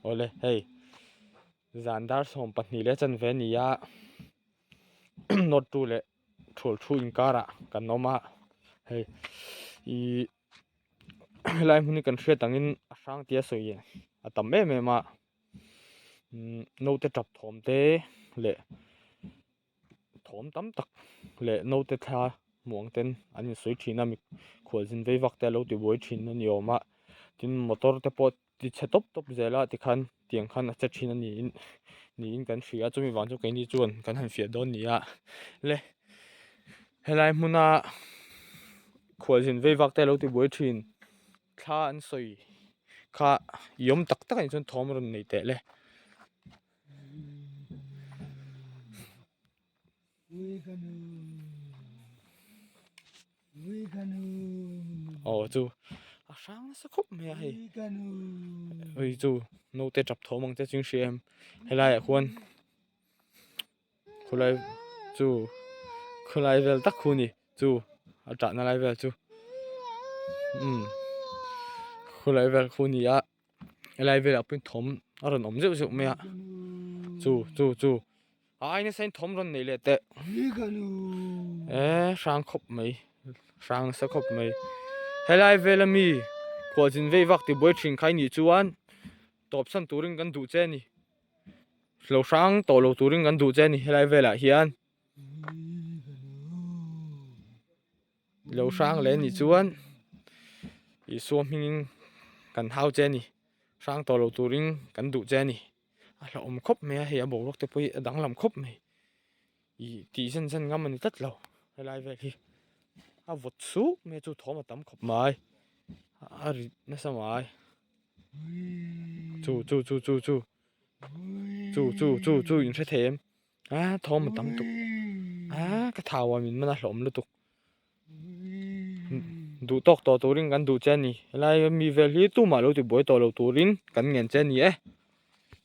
Awle hei zan dar 12 leh chanve a ni a nawt tu leh thul thu inkarah kan awm a hei ihh helai hmun hi kan hriat angin a hrang tia sawi a tam em em a umm naute tap thawm te leh thawm tam tak leh naute thla hmuh ang ten an insawi thin a mikhual zin vei vak te a lo ti buai thin a ni awm a tin motor te pawh ti chhe tawp tawp zel a tikhan tiang khan a che thin a niin niin kan hria a chumi vang chu keini chuan kan han fiah dawn ni a le helai hmuna khualzin vei vak te a lo ti buai thin thla an sawi kha i awm tak tak a nih chuan thawm a rawn nei teh le. Aw chu a hrang nasa khawp mai a hei ui chu naute tap thawm ang te chu in hria em helai ah khuan khulai chu khulai vel tak khu a ni chu a tahna lai vel chu umm khulai vel khu a ni a helai velah pawh thawm a rawn awm zeuh zeuh mai a chu chu chu. A ai nasa in thawm rawn nei leh teh eh hrang khawp mai hrang nasa khawp mai helai vel ami khualzin vei vak ti buai thin kha i nih chuan tawp san turin kan duh che a ni lo hrang tawh lo turin kan duh che a ni helai velah hian lo hrang leh a nih chuan Isua hmingin kan hau che a ni hrang tawh lo turin kan duh che a ni. A hlauhawm khawp mai a hei a boruak te pawh hi a danglam khawp mai ih tih zen zen ngam a ni tlat lo helai vel hi a vawt suh mai a chu thawm a tam khawp mai a rit nasa mai chu chu chu chu chu chu chu chu chu in hre thei em a thawm a tam tuk a ka thau a min man a hlauhawm lutuk duh tawk tawh turin kan duh che a ni helai mi vel hi tumah lo tibuai tawh lo turin kan ngen che a ni e.